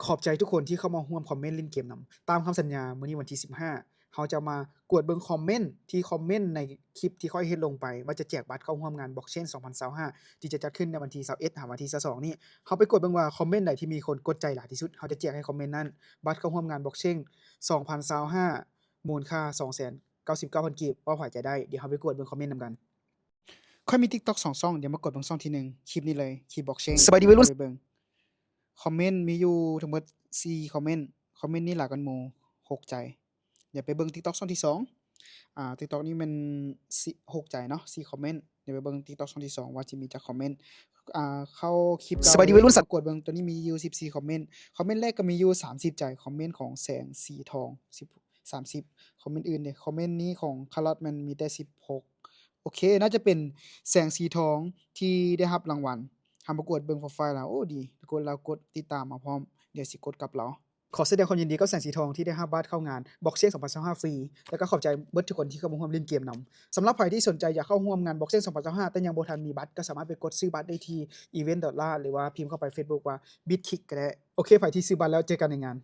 ຂອບໃຈທຸກຄົນທີ່ເຂົ້າມາຮ່ວມຄອມເມັນຫຼິ້ນເກມນຳ. ຕາມຄຳສັນຍາ ມື້ນີ້ວັນທີສິບຫ້າ ເຮົາຈະມາກວດເບິ່ງຄອມເມັນທີ່ຄອມເມັນໃນຄລິບທີ່ຂ້ອຍເຮັດລົງໄປ ວ່າຈະແຈກບັດເຂົ້າຮ່ວມງານ Blockchain ສອງພັນຊາວຫ້າ ທີ່ຈະຈັດຂຶ້ນໃນວັນທີຊາວເອັດ ຫາວັນທີຊາວສອງນີ້. ເຮົາໄປກວດເບິ່ງວ່າຄອມເມັນໃດທີ່ມີຄົນກົດໃຈຫຼາຍທີ່ສຸດ ເຮົາຈະແຈກໃຫ້ຄອມເມັນນັ້ນ ບັດເຂົ້າຮ່ວມງານ Blockchain ສອງພັນຊາວຫ້າ ມູນຄ່າ ສອງແສນເກົ້າສິບເກົ້າພັນ ກີບ. ເວົ້າໃຜໃຈໄດ້ ດຽວເຮົາໄປກວດເບິ່ງຄອມເມັນນຳກັນ. ຂ້ອຍມີ TikTok ສອງຊ່ອງ ດຽວມາກວດເບິ່ງຊ່ອງທີໜຶ່ງ ຄລິບນີ້ເລີຍ ຄລິບ Blockchain. ສະບາຍດີໄວລຸ້ນ ໄປເບິ່ງ. ຄອມເມັນມີຢູ່ທັງໝົດສີ່ຄອມເມັນ. ຄອມເມັນນີ້ຫຼາຍກວ່າໝູ່ ຫົກໃຈ. ດຽວໄປເບິ່ງ TikTok ຊ່ອງທີສອງ. ອ່າ TikTok ນີ້ແມ່ນ ຫົກໃຈເນາະ ສີ່ຄອມເມັນ. ດຽວໄປເບິ່ງ TikTok ຊ່ອງທີສອງ ວ່າຊິມີຈັກຄອມເມັນ. ອ່າ ເຂົ້າຄລິບ ສະບາຍດີໄວລຸ້ນ ກວດເບິ່ງ ໂຕນີ້ມີຢູ່ສິບສີ່ຄອມເມັນ. ຄອມເມັນແລກກໍມີຢູ່ສາມສິບໃຈ. ຄອມເມັນຂອງແສງສີທອງ ສິບ ສາມສິບ. ຄອມເມັນອື່ນເດ? ຄອມເມັນນີ້ຂອງ Carrot ແມ່ນມີແຕ່ສິບຫົກ. ໂອເຄ ໜ້າຈະເປັນແສງສີທອງທີ່ໄດ້ຮັບລາງວັນ. ເຮົາມາກວດເບິ່ງໂປຣໄຟລາວ. ໂອ້ ດີ ກົດ ລາວກົດຕິດຕາມມາພ້ອມ. ດຽວຊິກົດກັບລາວ. ຂໍສະແດງຄວາມຍິນດີກັບແສງສີທອງທີ່ໄດ້ຮັບບັດເຂົ້າງານ Blockchain ສອງພັນຊາວຫ້າ ຟຣີ ແລະ ກໍຂອບໃຈເບິດທຸກຄົນທີ່ເຂົ້າມາຮ່ວມຫຼິ້ນເກມນຳ. ສຳລັບໃຜທີ່ສົນໃຈຢາກເຂົ້າຮ່ວມງານ Blockchain ສອງພັນຊາວຫ້າ ແຕ່ຍັງບໍ່ທັນມີບັດ ກໍສາມາດໄປກົດຊື້ບັດໄດ້ທີ່ Event Dollar ຫຼືວ່າພິມເຂົ້າໄປ Facebook ວ່າ Bitkick ກໍໄດ້. ໂອເຄ ໃຜທີ່ຊື້ບັດແລ້ວ ເຈີກັນໃນງານ.